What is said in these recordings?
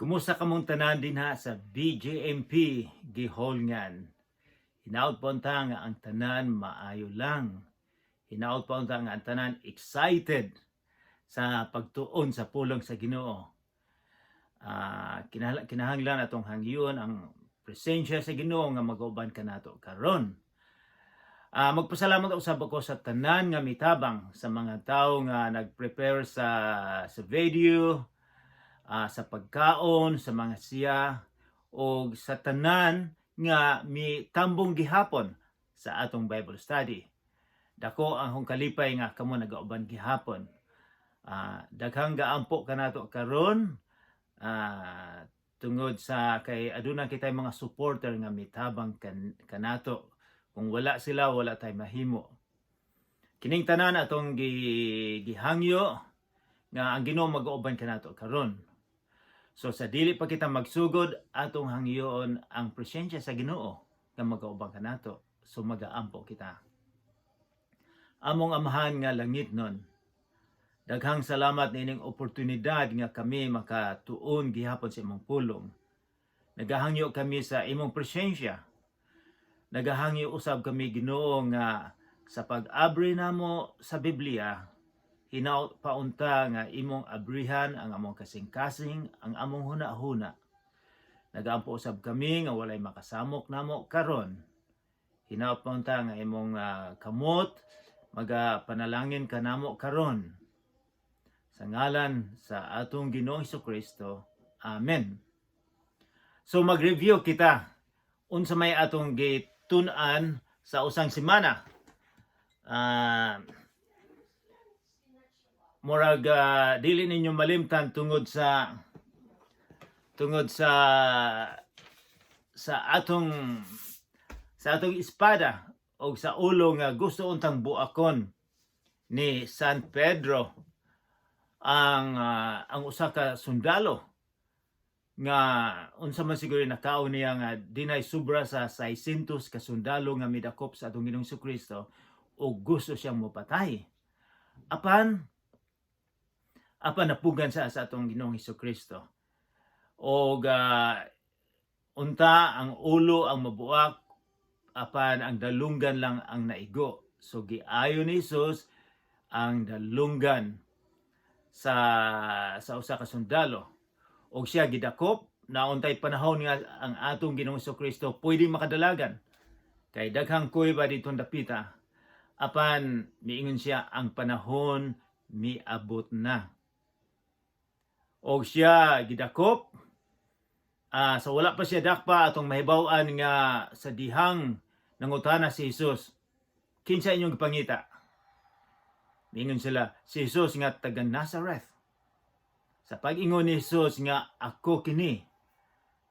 Kumusta kamong tanan dinha sa BJMP Giholngan? Hinaot po unta nga ang tanan maayo lang. Hinaot po unta nga ang tanan excited sa pagtuon sa pulong sa Ginoo. Kinahanglan atong hangyoon ang presensya sa Ginoo nga mag-uban kanato karon. Magpasalamat usab ako sa tanan nga mitabang, sa mga tawo nga nag-prepare sa video, sa pagkaon, sa mga siya o sa tanan nga mi tambong gihapon sa atong Bible study. Dako ang akong kalipay nga kamo nagauban gihapon. Daghang gaampo kanato karon tungod sa kay aduna kitay mga supporter nga mitabang kanato. Kung wala sila, wala tay mahimo. Kining tanan atong gihangyo nga ang Ginoo mag-uuban kanato karon. So sa dili pa kita magsugod, atong hangyoon ang presensya sa Ginoo nga mag-uuban kanato. So magaampo kita. Among Amahan nga langitnon, daghang salamat niining oportunidad nga kami makatuon gihapon sa imong pulong. Nagahangyo kami sa imong presensya. Nagahangyo usab kami, Ginoo, nga sa pag-abri namo sa Biblia, hinaot paunta nga imong abrihan ang among kasing-kasing, ang among huna-huna. Nagaampo usab kami nga walay makasamok namo karon. Hinaot paunta nga imong kamot magapanalangin kanamo karon. Sa ngalan sa atong Ginoong Kristo. Amen. So mag-review kita unsa may atong gitun-an sa usang semana. Murag dili ninyo malimtan tungod sa atong espada o sa ulo nga gusto untang buakon ni San Pedro ang usa ka sundalo nga unsa man siguro nakaon niya nga dinay sobra sa 600 ka sundalo nga midakop sa atong Ginoong Kristo o gusto siyang mopatay. Apan napugan sa atong Ginoong Kristo. Og unta ang ulo ang mabuak, apan ang dalunggan lang ang naigo. So giayo ni Jesus ang dalunggan sa usa ka sundalo. Og siya gidakop na untay panahon nga ang atong Ginoong Kristo pwede makadalagan. Kay daghang kuweba didtong dapita. Apan miingon siya, ang panahon miabot na. Og siya gidakop, sa wala pa siya dakpa, atong mahibaw-an nga sa dihang nangutana si Jesus, "Kinsa inyong gipangita?" Miingon sila, "Si Jesus nga taga Nazareth." Sa pag-ingon ni Jesus nga "Ako kini,"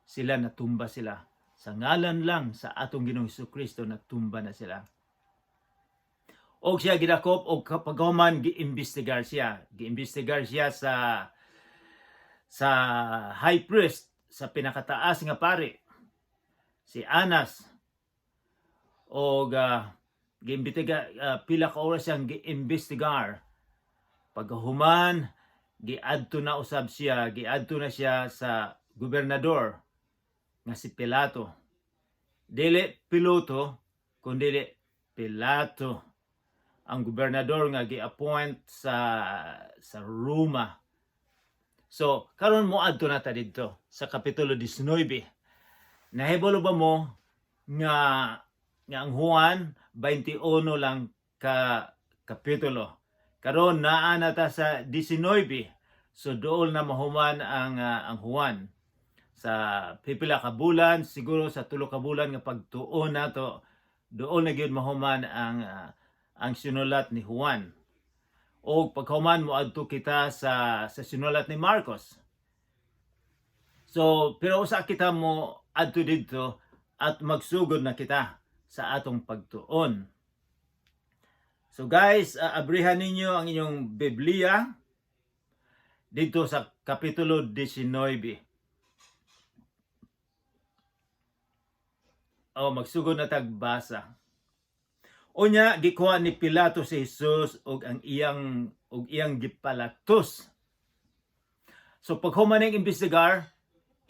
sila natumba sila. Sa ngalan lang sa atong Ginoong Kristo, natumba na sila. Og siya gidakop og kapag human giimbestigar siya. Giimbestigar siya sa high priest, sa pinakataas nga pari, si Anas. Og giimbestiga, pila ka oras siyang giimbestigar. Pagkahuman, giadto na usab siya, giadto na siya sa gobernador nga si Pilato. Dili piloto, kundi Pilato, ang gobernador nga gi-appoint sa Roma. So, karon mo adto na ta didto sa Kapitulo 19. Nahibalo ba mo nga ang Juan 21 lang ka kapitulo? Karon naa na ta sa 19. So dool na mahuman ang Juan. Sa pipila ka bulan, siguro sa 3 ka bulan nga pagtuon nato, dool na gyud mahuman ang sinulat ni Juan. O paghuman mo adto kita sa sinulat ni Marcos. So, pero usa kita mo adto didto at magsugod na kita sa atong pagtuon. So guys, abrihan ninyo ang inyong Biblia dito sa Kapitulo 19. O magsugod na tagbasa. Unya gikuha ni Pilato si Jesus ug iyang gipalatos. So paghuman ning imbestigar,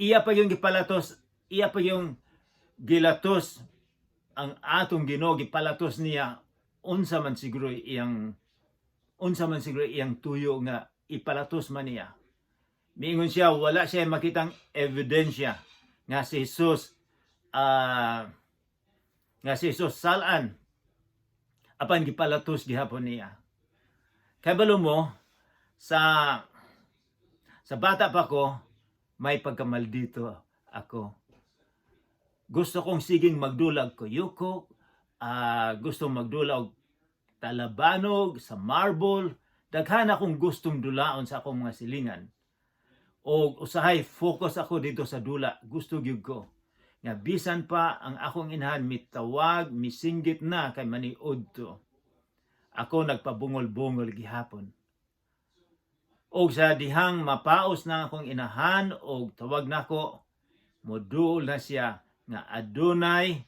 Iya pa yung gipalatos, iya pa yung gilatos ang atong Ginoo, gipalatos niya, unsa man siguro iyang tuyo nga ipalatos man niya? Miingon siya, wala siya makitang ebidensya nga si Jesus salan, apan gipalatos gihapon niya. Kabalo mo, sa bata pa ko, may pagkamaldito ako. Gusto kong siging magdulag kuyukok, gusto magdula og talabanog, sa marble, daghan akong gustong dulaon sa akong mga silingan. O usahay focus ako dito sa dula, gusto gyud ko. Nga bisan pa ang akong inahan mitawag, misinggit na kay maniud to. Ako nagpabungol-bungol gihapon. Og sa dihang mapaos na akong inahan og tawag nako, moduol na siya nga adunay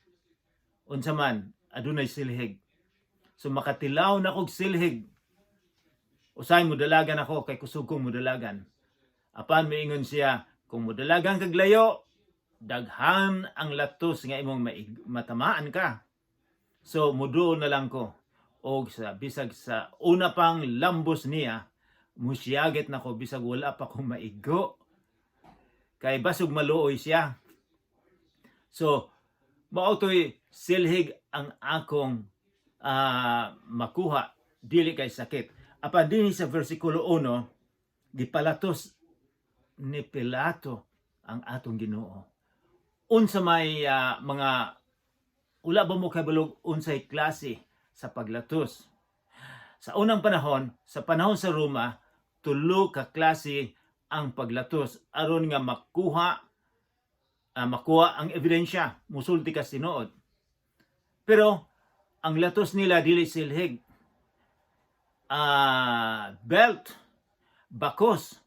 unsa man, adunay silhig. So makatilaw na kog silhig. Usahay modalagan ako kay kusog kong modalagan. Apan miingon siya, kung modalagan kag layo, daghan ang latos nga imong matamaan ka. So muduol na lang ko. Og sa bisag sa una pang lambos niya, musiyagit na ko bisag wala pa ko maigo. Kay basog maluoy siya. So, mao to'y silhig ang akong makuha, dili kay sakit. Apan dinhi sa versikulo 1, gipalatos ni Pilato ang atong Ginoo. Unsa may mga, wala ba mo kabalog unsay klase sa paglatos? Sa unang panahon, sa panahon sa Roma, tulo ka klase ang paglatos aron nga makuha ang ebidensya, musulti ka tinuod. Pero ang latos nila dili silhig. Belt, bakos.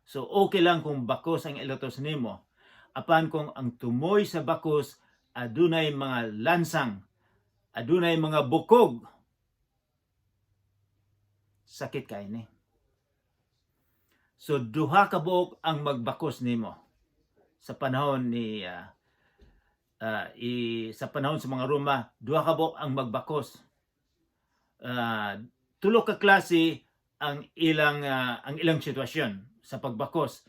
So okay lang kung bakos ang ilatos nimo. Apan kung ang tumoy sa bakos adunay mga lansang, adunay mga bukog, sakit kay ni. So duha ka buok ang magbakos nimo sa panahon sa mga Roma, duha ka buok ang magbakos. Tulo ka klase ang ilang sitwasyon sa pagbakos.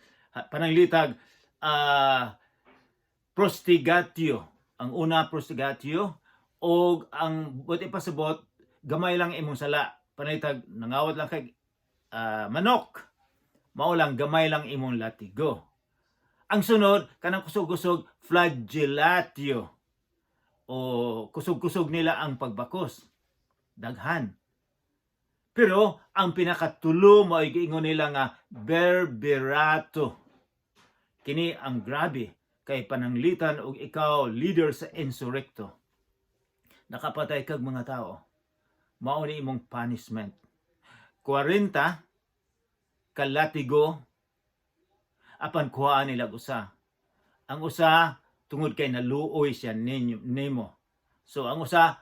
Pananglitag prostigatio. Ang una, prostigatio, og ang buot ipasabot, gamay lang imong sala. Pananglitag nangawat lang kay manok. Mao lang, gamay lang imong latigo. Ang sunod, kanang kusog-kusog, flagellatio. O kusog-kusog nila ang pagbakos. Daghan. Pero ang pinakatulo, mao giingon nila nga berberato. Kini ang grabe kay pananglitan og ikaw leader sa insurrecto. Nakapatay kag mga tao. Mao ni imong punishment. 40 kalatigo, apan kuhaan nila usa. Ang usa tungod kay naluoy siya ninyo nimo. So ang usa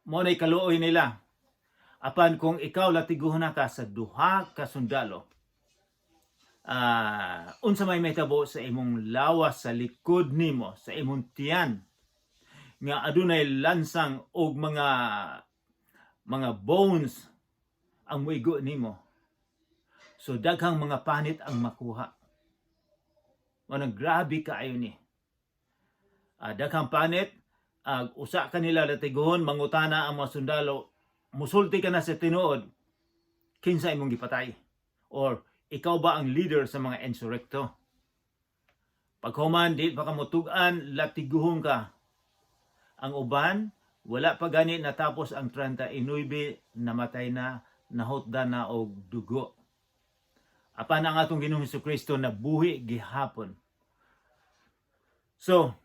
mo nay kaluoy nila. Apan kung ikaw latiguhon na ka sa duha ka sundalo, unsa may mahitabo sa imong lawas, sa likod nimo, sa imong tiyan nga adunay lansang og mga bones ang muigo nimo? So daghang mga panit ang makuha. Manang grabe kaayo ni. Daghang panit, usa kanila latiguhon, mangutana ang mga sundalo, musulti ka na sa tinuod, kinsa imong gipatay? Or ikaw ba ang leader sa mga insurrecto? Paghuman, di pa ka mutug-an, latiguhon ka. Ang uban, wala pa gani natapos ang 39, namatay na, nahutda na og dugo. Apan ang atong Ginoong Kristo nabuhi gihapon. So,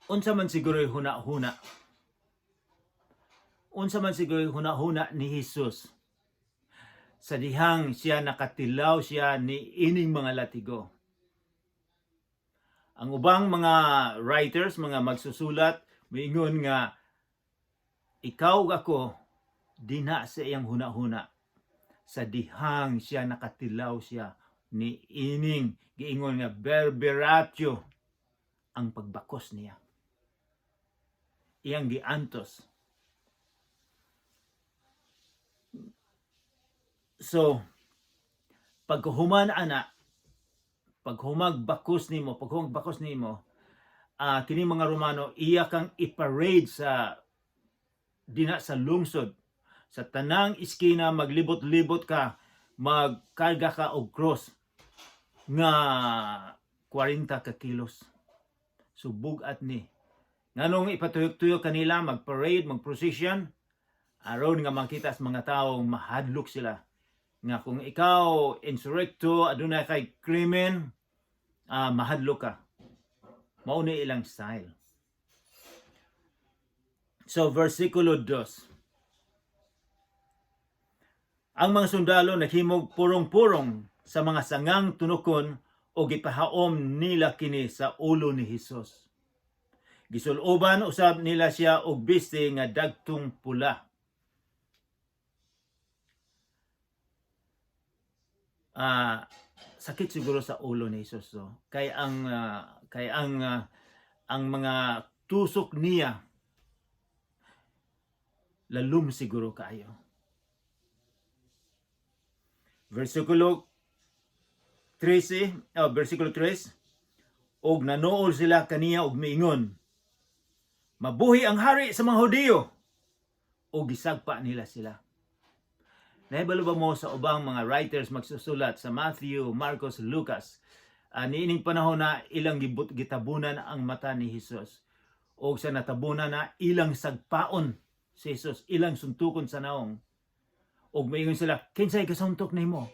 unsa man siguro huna-huna? Unsa man siguro huna-huna ni Jesus sa dihang siya nakatilaw siya ni ining mga latigo? Ang ubang mga writers, mga magsusulat, miingon nga ikaw ug ako dinha sa iyang huna-huna sa dihang siya nakatilaw siya. Ni ining giingon nga verberatio ang pagbakos niya. Iyang giantos. So, paghuman ana, paghumag bakos nimo, paghumag bakos nimo, kini mga Romano iya kang i-parade sa dina sa lungsod, sa tanang iskina, maglibot-libot ka, magkarga ka og cross nga 40 ka kilos. So bug-at ni. Nganong ipatuyok-tuyok kanila, mag-parade, mag-procession, aron nga makita sa mga tao, mahadlok sila nga kung ikaw insurrecto, aduna kay krimen, mahadlok ka. Mao ni ilang style. So versikulo 2. Ang mga sundalo naghimog purong-purong sa mga sangang tunukon o gipahaom nila kini sa ulo ni Hesus. Gisuloban usab nila siya og bisti nga dagtong pula. Sakit siguro sa ulo ni Jesus, no? Kay ang mga tusok niya lalum siguro kaayo. Versikulo 13, oh, versikulo 3, og nanool sila kaniya og miingon, "Mabuhi ang hari sa mga Hudiyo!" Og gisagpa nila sila. Nahibalo ba mo sa ubang mga writers magsusulat sa Matthew, Marcos, Lucas, niining panahon na ilang gitabunan ang mata ni Jesus. O sa natabunan na ilang sagpaon si Jesus, ilang suntukon sa naong. Og maingon sila, "Kinsay kasuntok nimo?"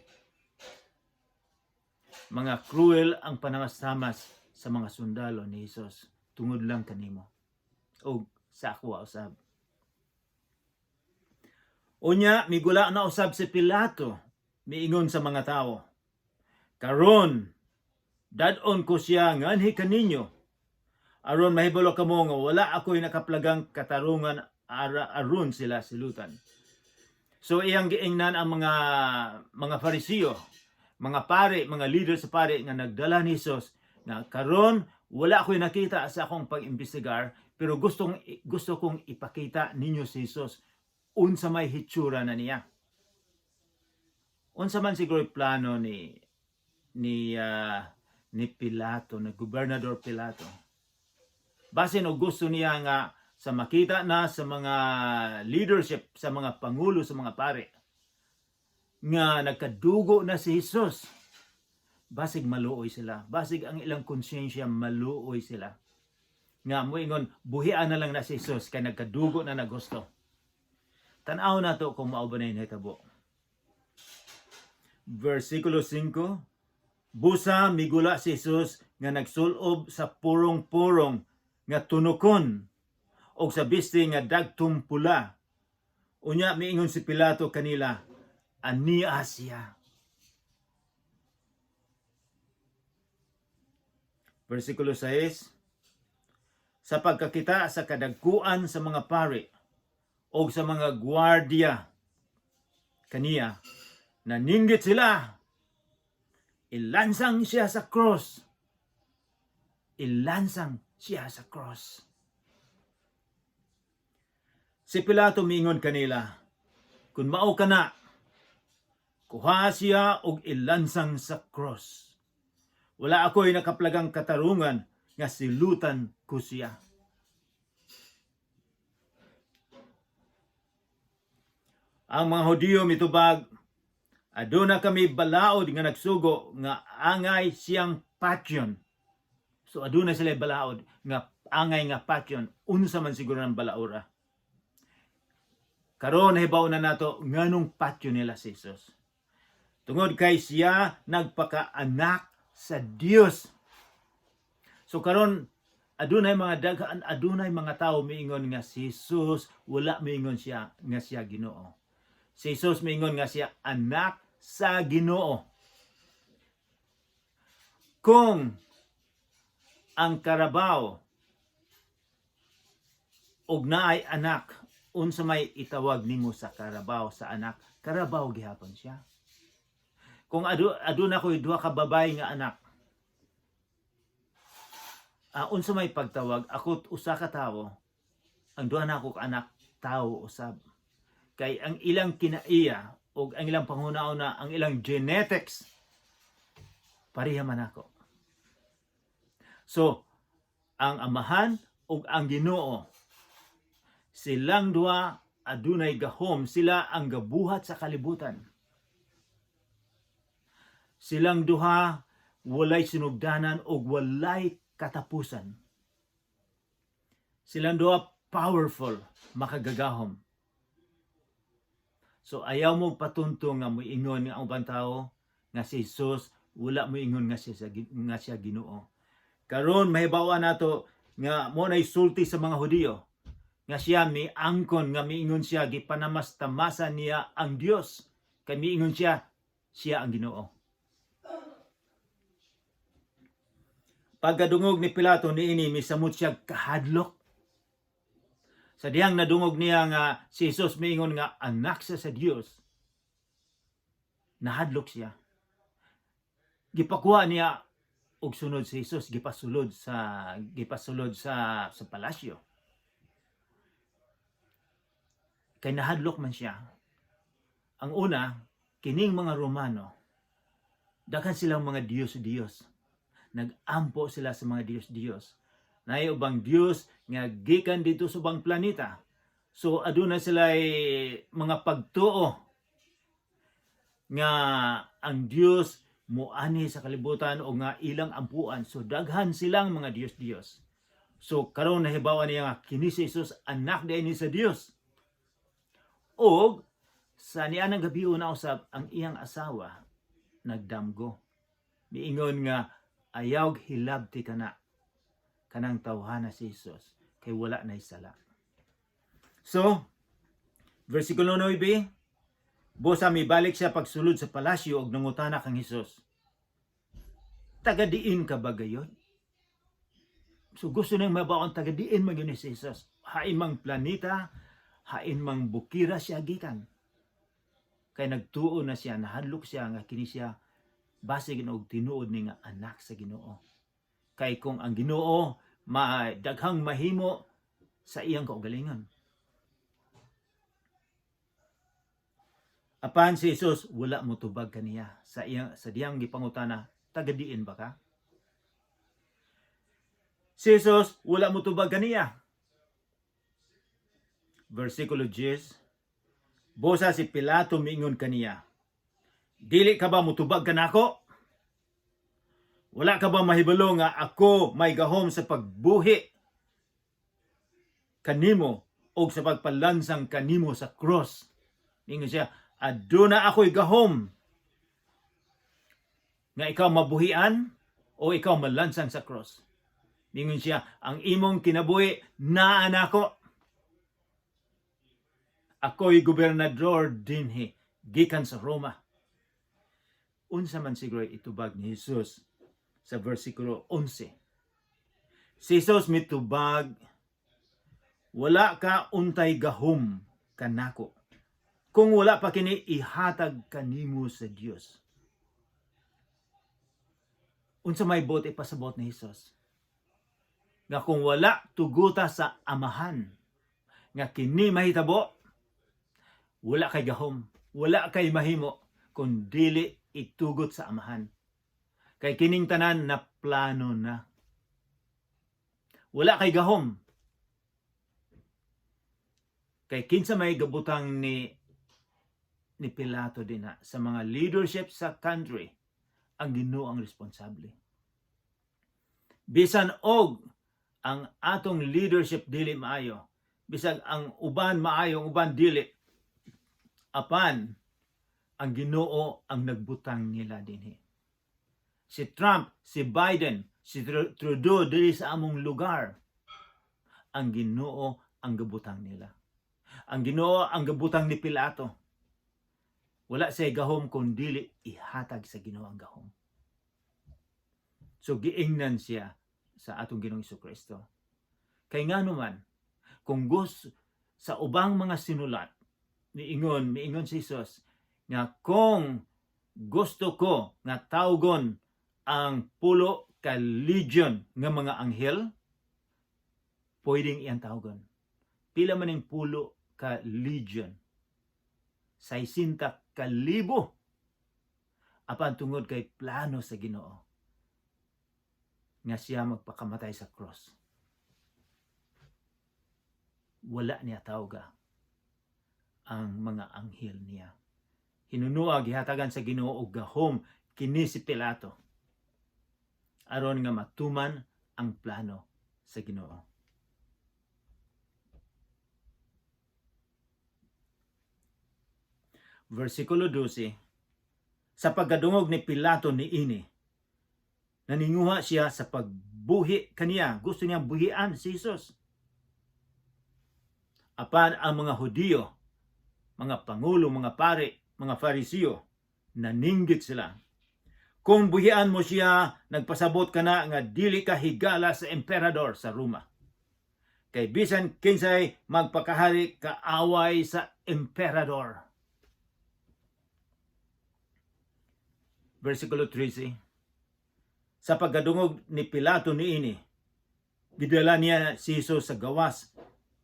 Mga cruel ang panamastamas sa mga sundalo ni Jesus tungod lang kanimo. Og sa ako usab. Unya, migula na usab si Pilato, miingon sa mga tao, "Karon, dad-on ko siya nganhi kaninyo, aron mahibalo kamo nga wala ako'y nakaplagang katarungan aron sila silutan." So iyang giingnan ang mga Farisiyo, mga pare, mga leader sa pare nga nagdala ni Jesus nga karon wala ako'y nakita sa akong pag-imbestigar, pero gusto kong ipakita ninyo si Jesus, unsa may hitsura na niya. Unsa man siguro plano ni Pilato, na Gobernador Pilato. Basin og gusto niya nga sa makita na sa mga leadership, sa mga pangulo, sa mga pare, nga nagkadugo na si Jesus. Basig maluoy sila. Basig ang ilang konsyensya, maluoy sila. Nga moingon, buhian na lang na si Jesus kay nagkadugo na nagusto. Tan-aw na to kung mao ba na nahitabo. Versikulo 5, Busa migula si Jesus nga nagsulob sa purong-purong nga tunukon og sa bisti nga dagtong pula. Unya miingon si Pilato kanila, "Ania siya." Versikulo 6, Sa pagkakita sa kadagkuan sa mga pari og sa mga gwardiya kaniya, naninggit sila. "Ilansang siya sa cross. Ilansang siya sa cross." Si Pilato miingon kanila, "Kung mao kana, kuha siya og ilansang sa cross. Wala ako'y nakaplagang katarungan nga silutan ko siya." Ang mga Hudiyo mitubag, "Aduna kami balaod nga nagsugo nga angay siyang patyon." So aduna sila balaod nga angay nga patyon, unsa man siguro ng balaora. Karon nahibaw na nato nganong patyon nila si Jesus. Tungod kay siya nagpakaanak sa Dios. So karon adunay mga daghan, adunay mga tawo miingon nga si Jesus wala miingon siya nga siya Ginoo. Si Jesus miingon nga siya anak sa Ginoo. Kung ang karabaw og naay anak, unsa may itawag nimo sa karabaw sa anak? Karabaw gihapon siya. Kung aduna ko'y duha ka babae nga anak, unsa may pagtawag, ako usa ka tawo, ang duha nako ka anak tawo usab. Kay ang ilang kinaiya o ang ilang panghuna-una, ang ilang genetics, pareha man ako. So, ang Amahan ug ang Ginoo, silang duha adunay gahom, sila ang gabuhat sa kalibutan. Silang duha walay sinugdanan ug walay katapusan. Silang duha powerful, makagagahom. So ayaw mo patunto nga moingon nga ang ubang tao nga si Jesus wala moingon nga siya Ginoo. Karon mahibaw-an nato nga mo nay sulti sa mga Hudiyo nga siya miangkon nga miingon siya, gipanamastamasan niya ang Dios kay miingon siya siya ang Ginoo. Pagkadungog ni Pilato niini, misamot siya kahadlok. Sa dihang nadungog niya nga si Jesus miingon nga anak siya sa Dios, nahadlok siya. Gipakuha niya og sunod si Jesus, gipasulod sa palasyo. Kay nahadlok man siya. Ang una, kining mga Romano, daghan silang mga Diyos-Diyos. Nag-ampo sila sa mga Diyos-Diyos. Naay ubang Diyos nga gikan dito sa ubang planeta. So aduna sila mga pagtuo nga ang Diyos muani sa kalibutan o nga ilang ampuan. So daghan silang mga Diyos-Diyos. So karon nahibaw niya nga kini si Jesus anak diay ni sa Dios. Og sa nianang gabi na usab, ang iyang asawa nagdamgo. Miingon nga ayaw hilabti kanang tawhana si Jesus kay wala nay sala. So, versikulo 9, busa mibalik siya pagsulod sa palasyo og nangutana kang Jesus. "Taga diin ka ba gayon?" So gusto nang mabaon taga diin man yun ni si Jesus. Hain mang planeta, hain mang bukira siya gikan. Kay nagtuo na siya, nahadlok siya nga kini siya base og tinuod ni nga anak sa Ginoo. Kay kung ang Ginoo ma daghang mahimo sa iyang kaugalingon. Apan si Jesus wala mo tubag kaniya sa diyang gipangutana, "Taga diin ba ka?" Si Jesus wala mo tubag kaniya. Versikulo 10, busa si Pilato miingon kaniya, "Dili ka ba mutubag kanako? Wala ka ba mahibalo nga ako may gahom sa pagbuhi kanimo o sa pagpalansang kanimo sa cross?" Ingon siya, aduna ako'y gahom nga ikaw mabuhian o ikaw malansang sa cross. Ingon siya, ang imong kinabuhi naa nako. Ako'y gobernador dinhi gikan sa Roma. Unsa man siguro itubag ni Jesus sa versikulo 11? Si Jesus mitubag, "Wala ka untay gahom kanako kung wala pa kini ihatag kanimo sa Dios." Unsa may buot ipasabot ni Jesus? Nga kung wala tuguta sa Amahan nga kini mahitabo, wala kay gahom, wala kay mahimo kung dili itugot sa Amahan. Kay kining tanan na plano na. Wala kay gahom. Kay kinsa may gabutang ni Pilato dinha sa mga leadership sa country, ang Ginoo ang responsable. Bisan og ang atong leadership dili maayo, bisag ang uban maayo, ang uban dili, apan ang Ginoo ang nagbutang nila dinhi. Si Trump, si Biden, si Trudeau diri sa among lugar, ang Ginoo ang gabutang nila. Ang Ginoo ang gabutang ni Pilato. Wala siya gahom kung dili ihatag sa Ginoo ang gahom. So giingnan siya sa atong Ginoong Kristo. Kay ngano man, kung gusto sa ubang mga sinulat, miingon si Jesus nga kung Gusto ko nga tawgon ang 10 ka legion nga mga anghel? Pwedeng iyang tawgon. Pila man ning 10 ka legion? 60,000. Apan tungod kay plano sa Ginoo nga siya magpakamatay sa cross, wala niya tawga ang mga anghel niya. Hinunua gihatagan sa Ginoo og gahom kini si Pilato aron nga matuman ang plano sa Ginoo. Versikulo 12. Sa pagkadungog ni Pilato niini, naninguha siya sa pagbuhi kaniya. Gusto niya buhian si Jesus. Apan ang mga Hudiyo, mga pangulo, mga pare, mga Farisiyo, naninggit sila. "Kung buhian mo siya, nagpasabot ka na nga dili ka higala sa emperador sa Roma. Kay bisan kinsay magpakahari, kaaway sa emperador." Versikulo 13. Sa pagkadungog ni Pilato niini, gidala niya si Jesus sa gawas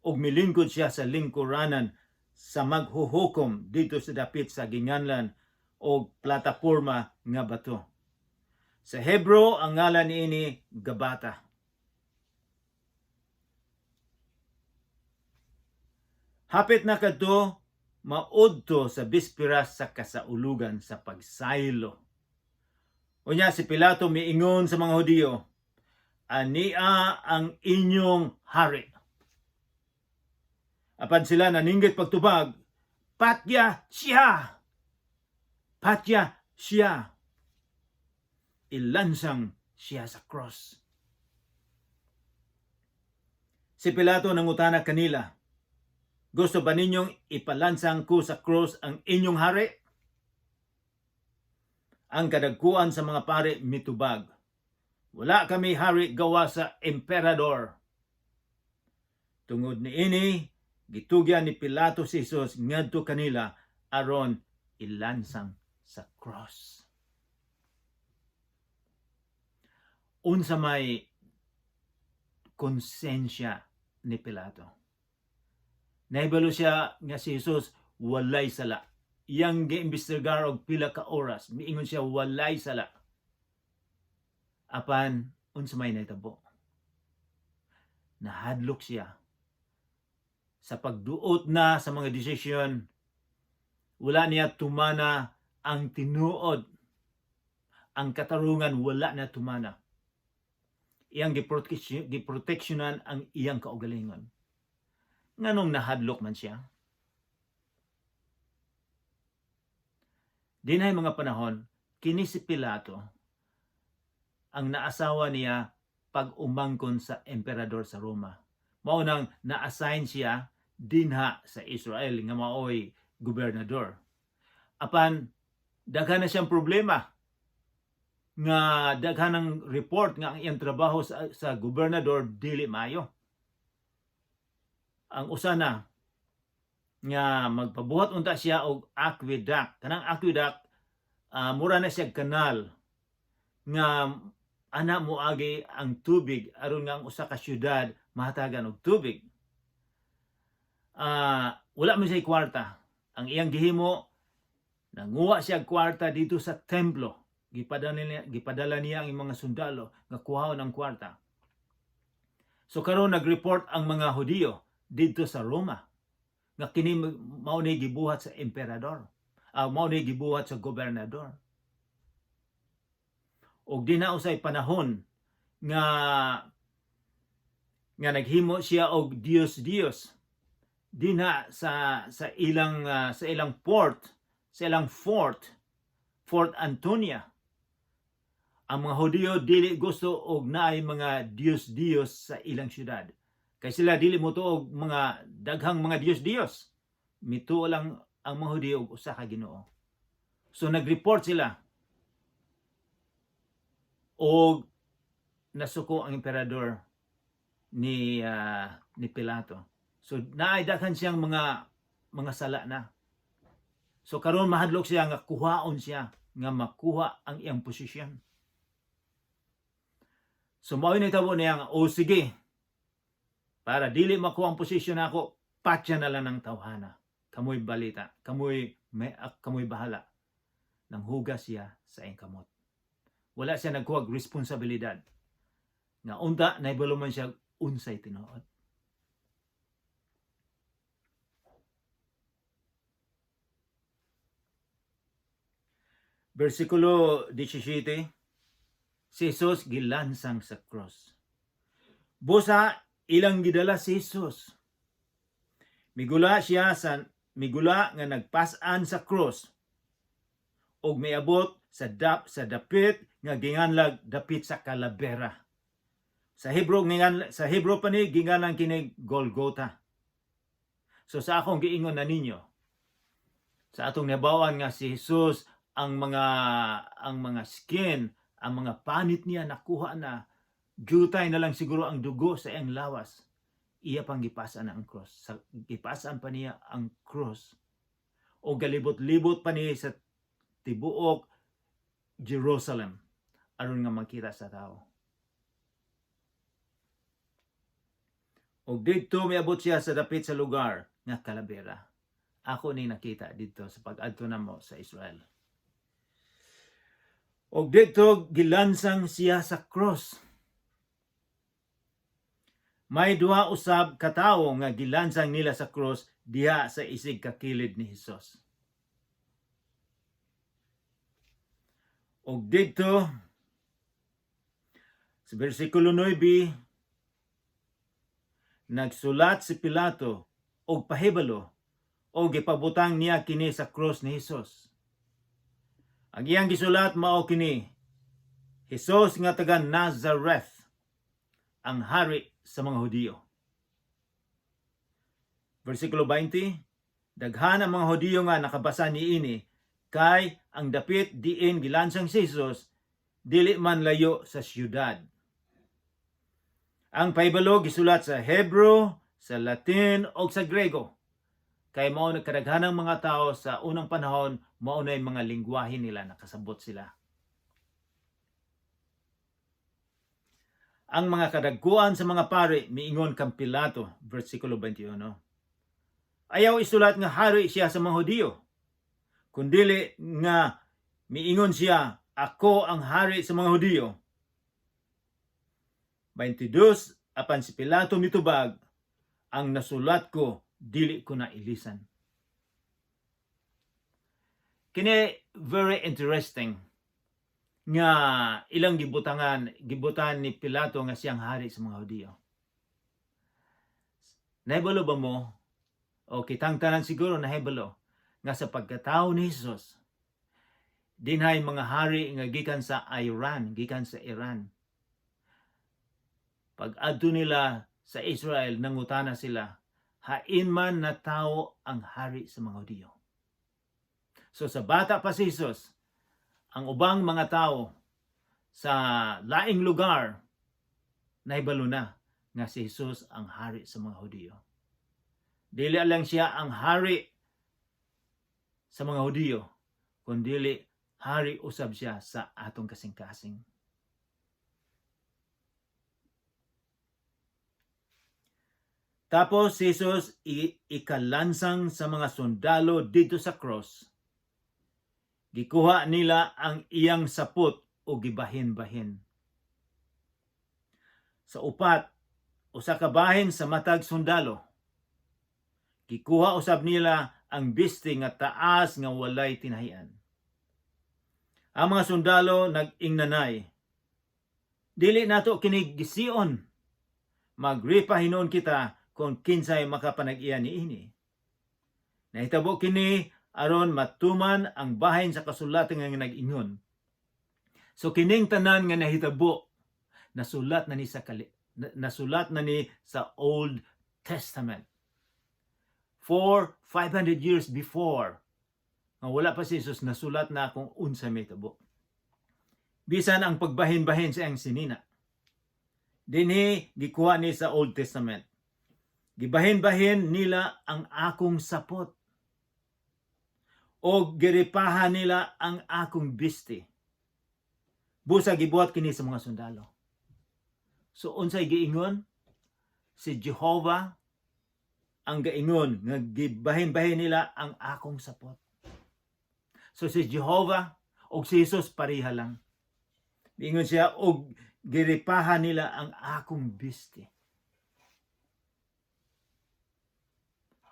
ug milingkod siya sa lingkuranan sa maghuhukom dito sa dapit sa ginganlan og Plataporma nga Bato. Sa Hebrew, ang ngalan niini Gabata. Hapit na kadto maudto sa bispiras sa kasaulugan sa pagsaylo. Unya si Pilato miingon sa mga Hudiyo, "Ania ang inyong hari." Apan sila naninggit pagtubag, "Patya siya! Patya siya! Ilansang siya sa cross." Si Pilato nangutana kanila, "Gusto ba ninyong ipalansang ko sa cross ang inyong hari?" Ang kadagkuan sa mga pare mitubag, "Wala kami hari gawa sa emperador." Tungod niini, gitugyan ni Pilato si Jesus ngadto kanila aron ilansang sa cross. Unsa may konsensya ni Pilato? Nahibalo siya nga si Jesus walay sala. Iyang giimbestigar og pila ka oras, miingon siya walay sala. Apan unsa may nahitabo? Nahadlok siya sa pagduot na sa mga desisyon. Wala niya tumana ang tinuod. Ang katarungan, wala na tumana. Iyang giproteksyonan ang iyang kaugalingon. Nganong nahadlok man siya? Dinay mga panahon, kini si Pilato ang naasawa niya pag umangkon sa emperador sa Roma. Mao nang na-assign siya dinha sa Israel nga maoy gobernador. Apan daghan na siyang problema nga daghan ng report nga ang iyang trabaho sa gobernador dili maayo. Ang usa na nga magpabuhat unta siya og aqueduct. Kanang aqueduct, mura na siya kanal nga ana moagi ang tubig aron nga ang usa ka syudad mahatagan og tubig. Wala man siya kwarta. Ang iyang gihimo, nanguha siya og kwarta dito sa templo. Gipadala niya ang mga sundalo nga kuhaon ang kwarta. So karon nag-report ang mga Hudiyo didto sa Roma nga kini mao ni gibuhat sa emperador. Mao ni gibuhat sa gobernador. Og di na usay panahon nga naghimo siya og Dios Dios dinha sa ilang port, sa ilang fort, Fort Antonia. Ang mga Hudiyo dili gusto og naay mga Dios Dios sa ilang syudad. Kay sila dili mo og mga daghang mga Dios Dios. Mituo lang ang mga Hudiyo og usa ka Ginoo. So nag-report sila og nasuko ang emperador ni Pilato. So naay daghan siyang mga sala na. So karon mahadlok siya nga kuhaon siya. nga makuha ang iyang posisyon. So mao nitabo niya nga, "O sige, para dili makuha ang posisyon nako, patya na lang ng tawhana. Kamoy balita, kamoy bahala." Nang hugas siya sa iyang kamot. Wala siya nagkuha og responsibilidad. Nga unta, nahibalo man siya unsay tinuod. Versikulo 17, si Jesus gilansang sa cross. Busa ilang gidala si Jesus. Migula siya sa migula nga nagpas-an sa cross ug miabot sa dapit nga ginganlag Dapit sa Kalabera. Sa Hebrew pa ni gingalan kini Golgotha. So sa akong giingon na ninyo, sa atong nabawan nga si Jesus, ang mga skin, ang mga panit niya nakuha na, jutay na lang siguro ang dugo sa iyang lawas. Iya pang gipasan ang cross. Gipasan pa niya ang cross. O galibot-libot pa niya sa tibuok Jerusalem aron nga makita sa tao. Og didto miabot siya sa dapit sa lugar nga Kalabera. Ako ni nakita didto sa pag-adto namo sa Israel. Og didto gilansang siya sa cross. May duha usab katawo nga gilansang nila sa cross diha sa isig kakilid ni Hesus. Og didto sa bersikulo 9, nagsulat si Pilato og pahibalo og gipabutang niya kini sa cross ni Hesus. Ang iyang gisulat mao kini: "Hesus nga taga Nazareth, ang hari sa mga Hudiyo." Versikulo 20, daghan ang mga Hudiyo nga nakabasa niini kay ang dapit diin gilansang si Jesus dili man layo sa syudad. Ang pahibalo gisulat sa Hebrew, sa Latin o sa Grego. Kay mao na kadaghanang mga tao sa unang panahon, mao na mga lingwahe nila, nakasabot sila. Ang mga kadagkuan sa mga pari miingon kang Pilato, versikulo 21. "Ayaw isulat nga hari siya sa mga Hudiyo, kundili nga miingon siya, 'Ako ang hari sa mga Hudiyo.'" 22, apan si Pilato mitubag, "Ang nasulat ko, dili ko na ilisan." Kini very interesting nga ilang gibutangan ni Pilato nga siyang hari sa mga Hudiyo. Nahibalo ba mo o kitang tanan siguro nahibalo nga sa pagkatao ni Jesus, dinhay mga hari nga gikan sa Iran, gikan sa Iran. Pag adto nila sa Israel, nangutana sila, "Hain man na tao ang hari sa mga Hudiyo?" So sa bata pa si Jesus, ang ubang mga tao sa laing lugar nahibalo na nga si Jesus ang hari sa mga Hudiyo. Dili lang siya ang hari sa mga Hudiyo, kundili hari usab siya sa atong kasing-kasing. Tapos si Jesus ikalansang sa mga sundalo dito sa cross. Gikuha nila ang iyang sapot o gibahin-bahin. Sa upat, usa ka bahin sa matag sundalo. Gikuha usab nila ang biste nga taas nga walay tinahian. Ang mga sundalo nag-ingnanay, "Dili nato kini gision. Magripa hinuon kita kung kinsay makapanag-iya niini." Nahitabo kini aron matuman ang bahin sa kasulatan nga nag-ingon. So kining tanan nga nahitabo nasulat na ni sa Old Testament. 4 500 years before nga wala pa si Jesus, nasulat na kung unsa may tabo. Bisan ang pagbahin-bahin sa iyang sinina. Dinhi gikuha ni sa Old Testament. "Gibahin-bahin nila ang akong sapot." O giripahan nila ang akong bisti. Busa gibuhat kini sa mga sundalo. So unsay giingon? Si Jehovah ang gaingon nga gibahin-bahin nila ang akong sapot. So si Jehovah og si Jesus pareha lang. Giingon siya, og giripahan nila ang akong bisti.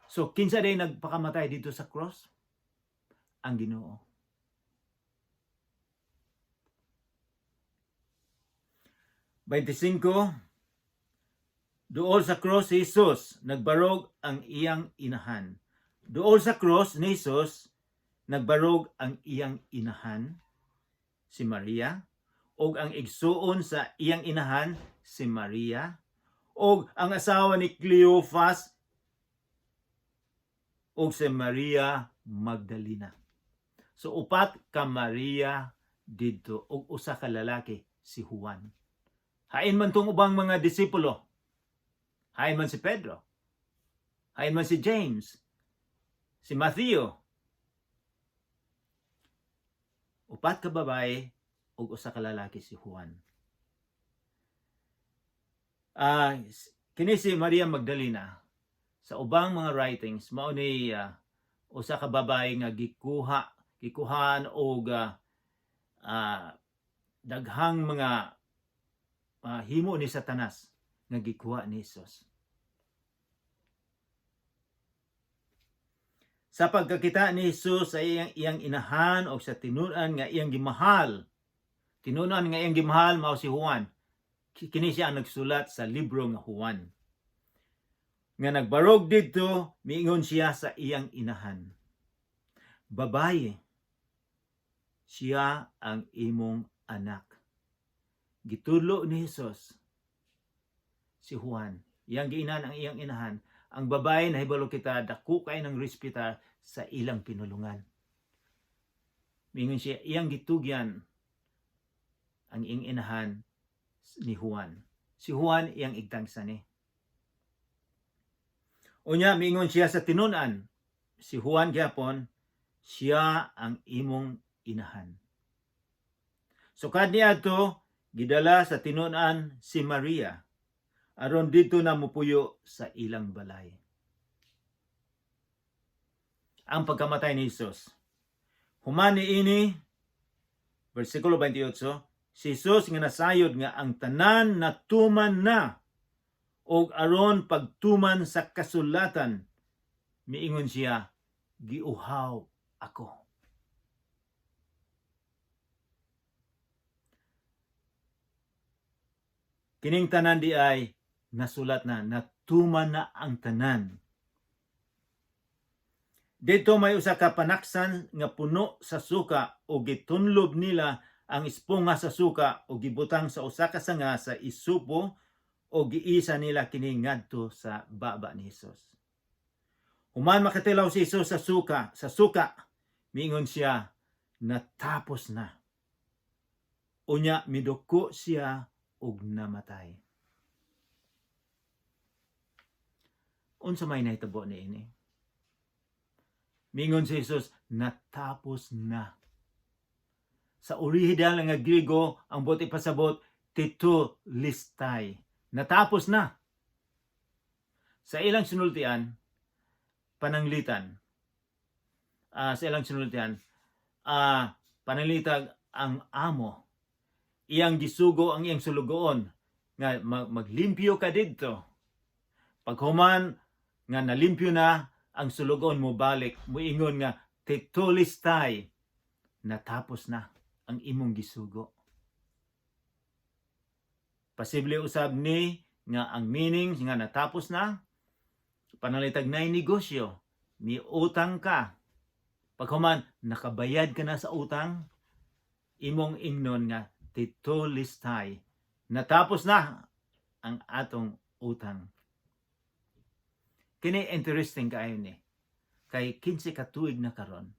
So kinsa day nagpakamatay dito sa cross? Ang Ginoo. 25. Duol sa cross si Jesus, nagbarog ang iyang inahan. Duol sa cross ni Jesus, nagbarog ang iyang inahan, si Maria, og ang igsuon sa iyang inahan, si Maria, og ang asawa ni Cleophas, og si Maria Magdalena. So upat ka Maria didto og usa ka lalaki, si Juan. Hain man tong ubang mga disipulo. Hain man si Pedro. Hain man si James. Si Matthew. Upat ka babae ug usa ka lalaki, si Juan. Kini si Maria Magdalena sa ubang mga writings mao ni usa ka babae nga gikuhaan og daghang mga himo ni Satanas nga gikuha ni Jesus. Sa pagkakita ni Jesus sa iyang inahan o sa tinun-an nga iyang gimahal. Tinun-an nga iyang gimahal mao si Juan. Kini siya ang nagsulat sa libro nga Juan. Nga nagbarog didto, miingon siya sa iyang inahan. "Babaye, siya ang imong anak." Gitudlo ni Jesus si Juan. Iyang giinan ang iyang inahan. Ang babae, nahibalo kita, dako kay ng respeta sa ilang pinulungan. Mingon siya, iyang gitugyan ang iyang inahan ni Juan. Si Juan iyang igtangsa ni. Unya, mingon siya sa tinun-an, si Juan gyapon, "Siya ang imong inahan." Sukad niadto, gidala sa tinun-an si Maria aron didto na mupuyo sa ilang balay. Ang pagkamatay ni Jesus. Human niini, versikulo 28, si Jesus nga nasayod nga ang tanan natuman na og aron pagtuman sa kasulatan, miingon siya, "Giuhaw ako." Kining tanan di ay nasulat na, natuman na ang tanan. Dito may usa ka panaksan nga puno sa suka o gitunlob nila ang esponga sa suka o gibutang sa usa ka sanga sa isupo o giisa nila kini ngadto sa baba ni Hesus. Human makatilaw si Hesus sa suka, miingon siya, "Natapos na." Unya miduko siya og namatay. Unsa may nahitabo niini? Mingon si Jesus, "Natapos na." Sa original nga Griego, ang buot ipasabot, tetelestai. Natapos na. Sa ilang sinultian, pananglitan. Sa ilang sinultian, pananglitag ang amo. Iyang gisugo ang iyang sulugoon nga maglimpyo ka didto. Paghuman nga nalimpyo na ang sulugoon, mo balik, muingon nga tetelestai, natapos na ang imong gisugo. Posible usab ni nga ang meaning nga natapos na, panalitag na negosyo, ni utang ka. Paghuman nakabayad ka na sa utang, imong ingnon nga tetelestai, natapos na ang atong utang. Kini interesting kaayo ni. Kay 15 ka tuig na karon,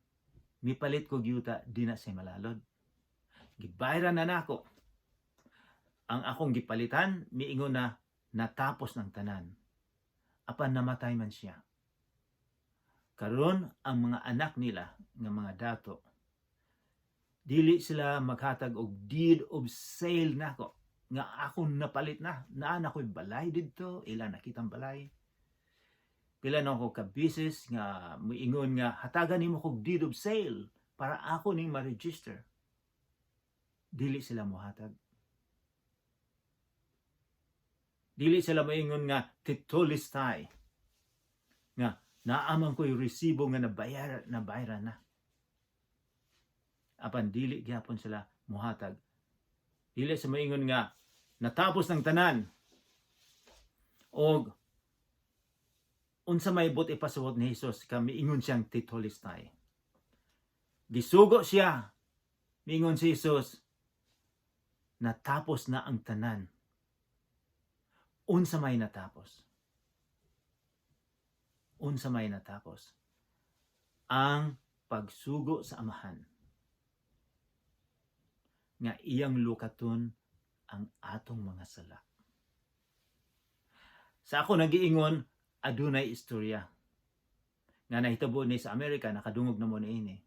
mipalit ko yuta dina sa Malalod. Gibayran na nako. Ang akong gipalitan, miingon na natapos ng tanan. Apan namatay man siya. Karon, ang mga anak nila nga mga dato, dili sila maghatag og deed of sale nako nga akong napalit na, naa na ko'y balay didto, ila nakitang balay. Pila na ako ka beses nga muingon nga hatagan nimo kog deed of sale para ako ning ma-register. Dili sila mohatag. Dili sila moingon nga tetelestai, nga naa man ko'y resibo nga nabayar, nabayaran na. Apan dili gyapon sila muhatag. Dili sa moingon nga natapos ng tanan. Og unsa may buot ipasuwat ni Jesus ka miingon siyang tetelestai? Gisugo siya. Miingon si Jesus, natapos na ang tanan. Unsa may natapos? Unsa may natapos? Ang pagsugo sa Amahan nga iyang lukaton ang atong mga sala. Sa ako nagiingon, adunay istorya nga nahitabo ni sa Amerika, nakadungog na mo niini.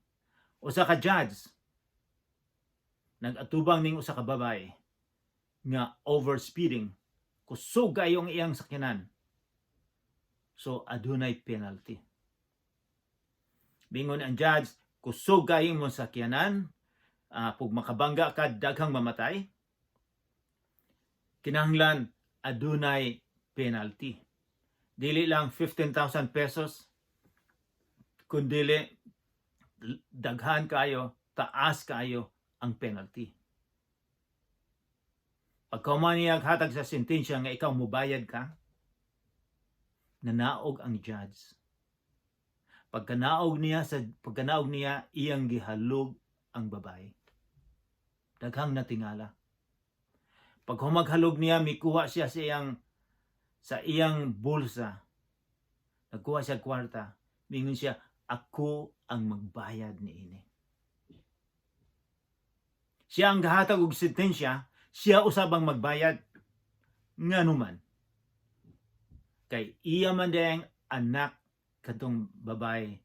Usa ka judge nag-atubang ning usa ka babae nga overspeeding, kusog kayo ang iyang sakyanan. So adunay penalty. Bingon ang judge, kusog kayo imong sakyanan, pug makabangga ka, daghang mamatay. Kinahanglan adunay penalty. Dili lang 15,000 pesos, kundili daghan kayo, taas kayo ang penalty. Pagkahuman niya hatag sa sentensya nga ikaw mubayad ka, nanaog ang judge. Pagkanaog niya, iyang gihalog ang babae. Daghang natingala. Pag humaghalog niya, mikuha siya sa iyang bulsa. Nagkuha siya kwarta. Mingon siya, "Ako ang magbayad niini." Siya ang gahatag og sentensya, siya usab ang magbayad. Ngano man? Kay iya man diyang anak katong babae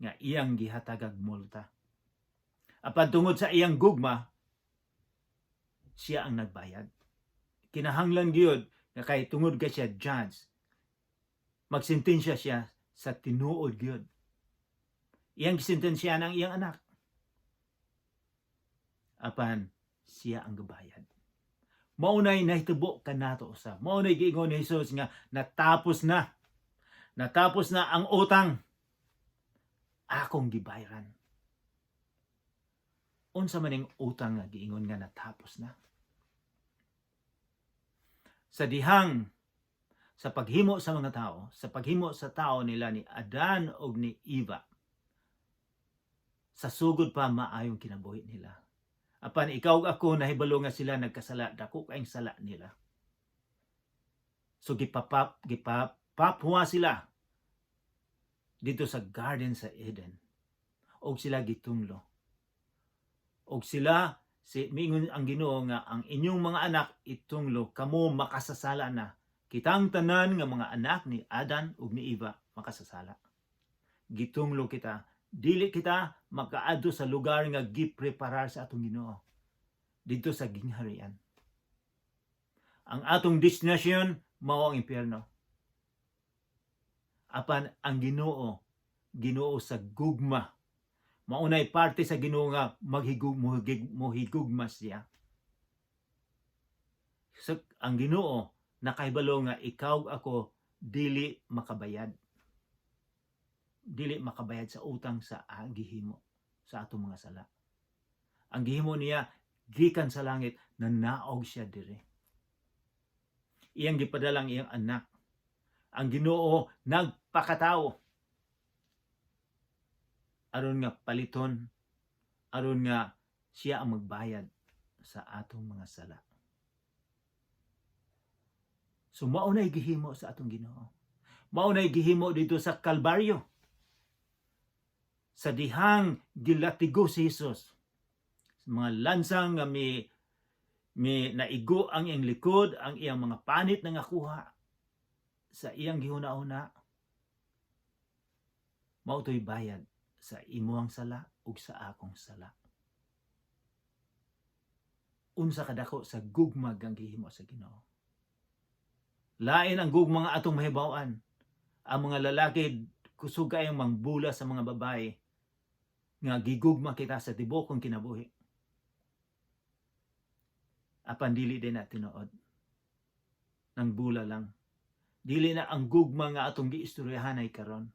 nga iyang gihatagag multa. Apan tungod sa iyang gugma, siya ang nagbayad. Kinahanglan gyud nga kay tungod kay siya judge, magsentensya siya sa tinuod gyud. Iyang gisentensya ang iyang anak. Apan siya ang gabayad. Maunay nahitabo kanato usab. Maunay giingon ni Jesus nga natapos na. Natapos na ang utang. Akong gibayaran. Unsa man ning utang nga giingon nga natapos na? Sa dihang sa paghimo sa mga tao, sa paghimo sa tao nila ni Adan ug ni Eva, sa sugod pa, maayong kinabuhi nila. Apan ikaw ug ako nahibalo nga sila nagkasala, dako kaayong sala nila. So gipapapwa sila dito sa garden sa Eden. Og sila gitunglo. Og sila si miingon ang Ginoo nga ang inyong mga anak itunglo, kamo makasasala na. Kitang tanan nga mga anak ni Adan ug ni Eva makasasala. Gitunglo kita, dili kita makaadto sa lugar nga gipreparar sa atong Ginoo dito sa gingharian. Ang atong destinasyon mao ang impyerno. Apan ang Ginoo, Ginoo sa gugma. Maunay parte sa Ginoo nga maghigug mohigig mohigugma siya. So, ang Ginoo nakahibalo nga ikaw, ako, dili makabayad. Dili makabayad sa utang sa gihimo sa atong mga sala. Ang gihimo niya, gikan sa langit nanaog siya dire. Iyang gipadala ang iyang anak. Ang Ginoo nagpakatao aron nga paliton, aron nga siya ang magbayad sa atong mga sala. So mao nay gihimo sa atong Ginoo. Mao nay gihimo dito sa Kalbaryo. Sa dihang gilatigo si Jesus. Sa mga lansang nga mi naigo ang iyang likod, ang iyang mga panit na nakuha sa iyang gihuna-huna. Mao to'y bayad sa imuhang sala ug sa akong sala. Unsa kadako sa gugma ang gihimo sa Ginoo. Lain ang gugma nga atong mahibaw-an. Ang mga lalaki kusog kayong mangbula sa mga babae nga gigugma kita sa tibuokong kinabuhi. Apan dili din na tinuod. Nang bula lang. Dili na ang gugma nga atong giistoryahan ay karon.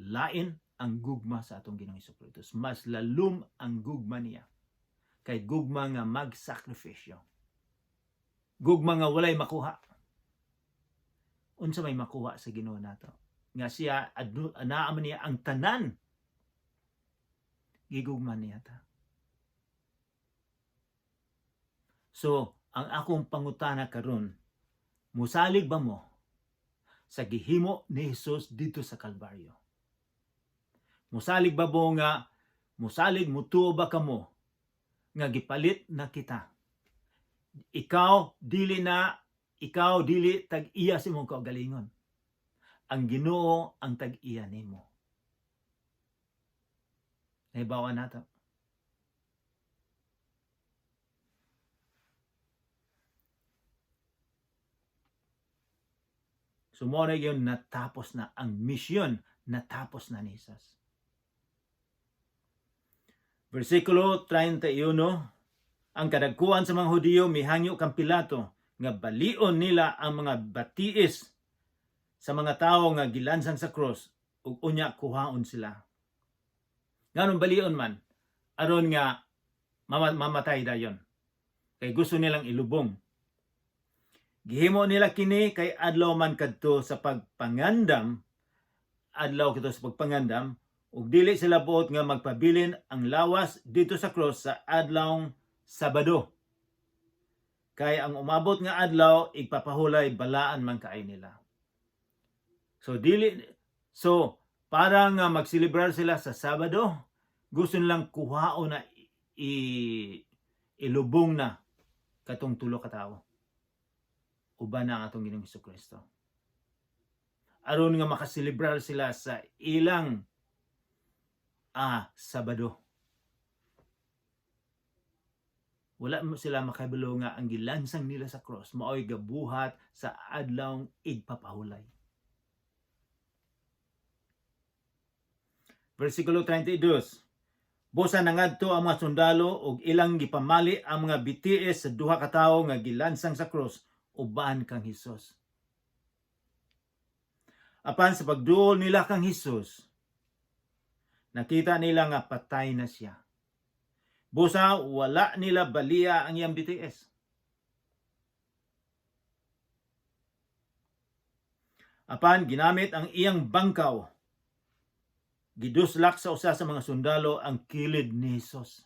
Lain ang gugma sa atong Ginoong Kristo. Mas lalom ang gugma niya. Kay gugma nga magsakripisyo. Gugma nga walay makuha. Unsa may makuha sa Ginoo nato? Nga siya naa man niya ang tanan. Gigugma niya ta. So, ang akong pangutana karon, musalig ba mo sa gihimo ni Jesus dito sa Kalbaryo? Musalig ba mo nga, musalig, mutuo ba kamo nga gipalit na kita? Ikaw dili na, ikaw dili tag-iya sa imong kaugalingon. Ang Ginoo ang tag-iya nimo. Nahibawan nato. So mo na yun, natapos na ang misyon, natapos na ni Jesus. Versikulo 31, ang kadagkuan sa mga Hudiyo mihangyo kang Pilato nga balion nila ang mga batiis sa mga tawo nga gilansang sa cross ug unya kuhaon sila. Nganong balion man? Aron nga mamatay dayon. Kay gusto nilang ilubong. Gihimo nila kini kay adlaw man kadto sa pagpangandam, adlaw kadto sa pagpangandam, ug dili sila buot nga magpabilin ang lawas dito sa cross sa adlawng Sabado. Kay ang umabot nga adlaw igpapahulay balaan man kaay nila. So dili, so para nga magselebrar sila sa Sabado, gusto nilang kuhaon na ilubong na katong tulo ka tawo. Uban na ang atong Ginoong Kristo. Aron nga makaselebrar sila sa ilang Sabado. Wala mo sila makabalo nga ang gilansang nila sa cross maoy gabuhat sa adlawng igpapahulay. Versikulo 32. Busa nangadto ang mga sundalo og ilang gipamali ang mga bitiis sa duha ka tawo nga gilansang sa cross uban kang Hesus. Apan sa pagduol nila kang Hesus, nakita nila nga patay na siya. Busa wala nila baliya ang iyang BTS. Apan ginamit ang iyang bangkaw, giduslak sa usa sa mga sundalo ang kilid ni Hesus.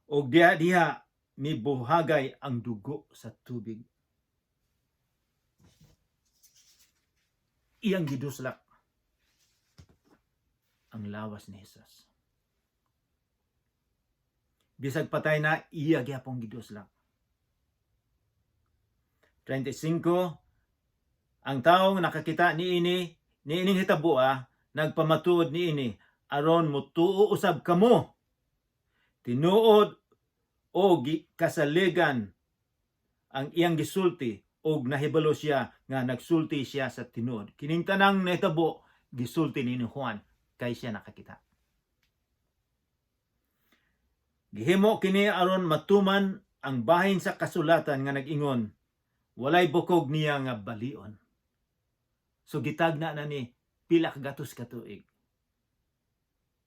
Og diha diha mibuhagay ang dugo sa tubig. Iyang giduslak ang lawas ni Hesus. Bisag patay na, iya gyapon giduslak. 35, ang taong nakakita niini, niining hitaboa, nagpamatuod niini, aron mutuo usab kamo. Tinuod o kasaligan ang iyang gisulti og nahibalo siya nga nagsulti siya sa tinuod. Kining tanang nahitabo gisulti ni Juan kay siya nakakita. Gihimo kini aron matuman ang bahin sa kasulatan nga nag-ingon, walay bukog niya nga balion. So gitagna na ni pila ka gatos ka tuig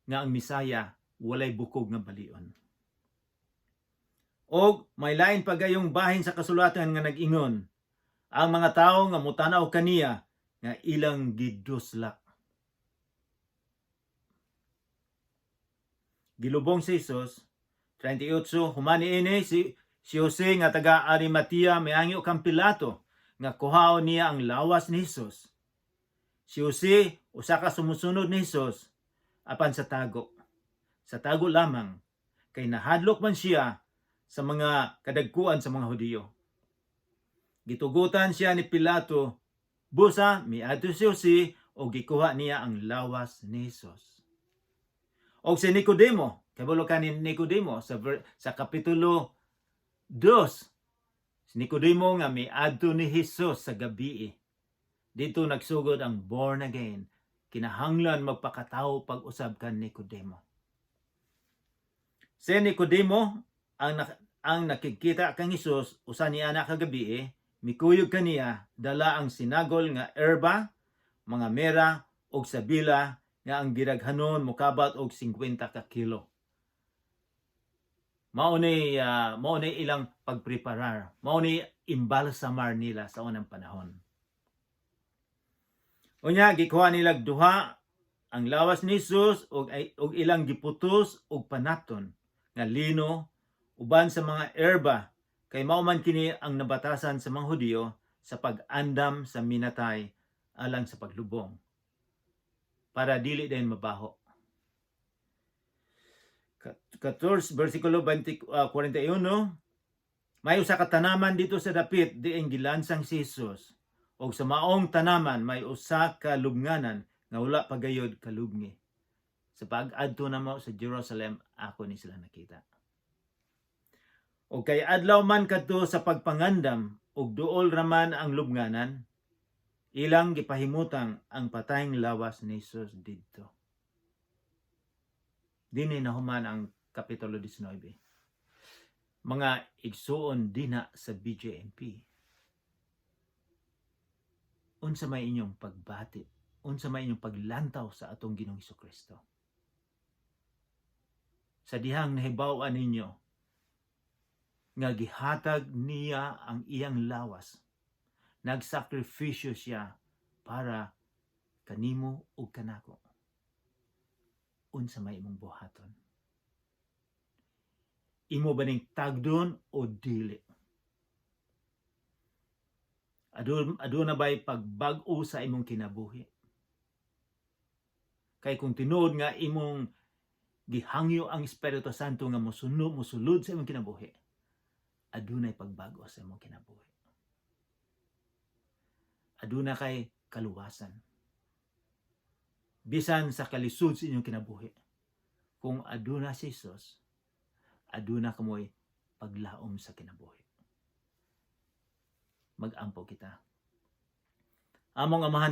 nga ang Misaya walay bukog nga balion. Og may lain pa gayong bahin sa kasulatan nga nag-ingon, ang mga tawo nga mutanaw kaniya nga ilang giduslak. Gilubong si Jesus. 38, human niini si Jose nga taga Arimatea miangyo kang Pilato nga kuhaon niya ang lawas ni Jesus. Si Jose usa ka sumusunod ni Jesus apan sa tago. Sa tago lamang kay nahadlok man siya sa mga kadagkuan sa mga Hudiyo. Gitugutan siya ni Pilato, busa miadto si Jose O gikuha niya ang lawas ni Jesus. O si Nicodemo, kabalo ka ni Nicodemo sa kapitulo 2. Si Nicodemo nga miadto ni Jesus sa gabi. Dito nagsugod ang born again. Kinahanglan magpakatao pag-usab kan Nicodemo. Si Nicodemo ang nakikita kang Jesus usa niya na kagabi, mikuyog kaniya dala ang sinagol nga erba, mga mera ug sabila nga ang gidaghanon mokabat og 50 ka kilo. Mao ni ilang pagpreparar. Mao ni imbalsamar nila sa unang panahon. Unya gikuha nila duha ang lawas ni Jesus ug ilang giputos og panapton nga lino uban sa mga erba, kay mao man kini ang nabatasan sa mga Hudiyo sa pag-andam sa minatay alang sa paglubong para dili din mabaho. 14 versikulo 20, 41. May usa ka tanaman dito sa dapit diin gilansang si Jesus, ug sa maong tanaman may usa ka lubnganan nga wala pa gayod kalubngi. Sa pag-adto namo sa Jerusalem, ako ni sila nakita. Ug kay adlaw man kadto sa pagpangandam ug duol raman ang lubnganan, ilang gipahimutang ang patayng lawas ni Jesus didto. Dini nahuman ang kapitulo 19. Mga igsuon dina sa BJMP, unsa may inyong pagbati, unsa may inyong paglantaw sa atong Ginoong Kristo? Sa dihang nahibaw-an ninyo nga gihatag niya ang iyang lawas, nagsakripisyo siya para kanimo ug kanako. Unsa may imong buhaton? Imo ba ning tagdon o dili? Aduna ba'y pagbag-o sa imong kinabuhi? Kay kung tinuod nga imong gihangyo ang Espiritu Santo nga mosunod, mosulod sa imong kinabuhi, adunay pagbago sa imong kinabuhi. Aduna kay kaluwasan. Bisan sa kalisod sa inyong kinabuhi, kung aduna si Jesus, aduna kamoy paglaom sa kinabuhi. Magampo kita. Among Amahan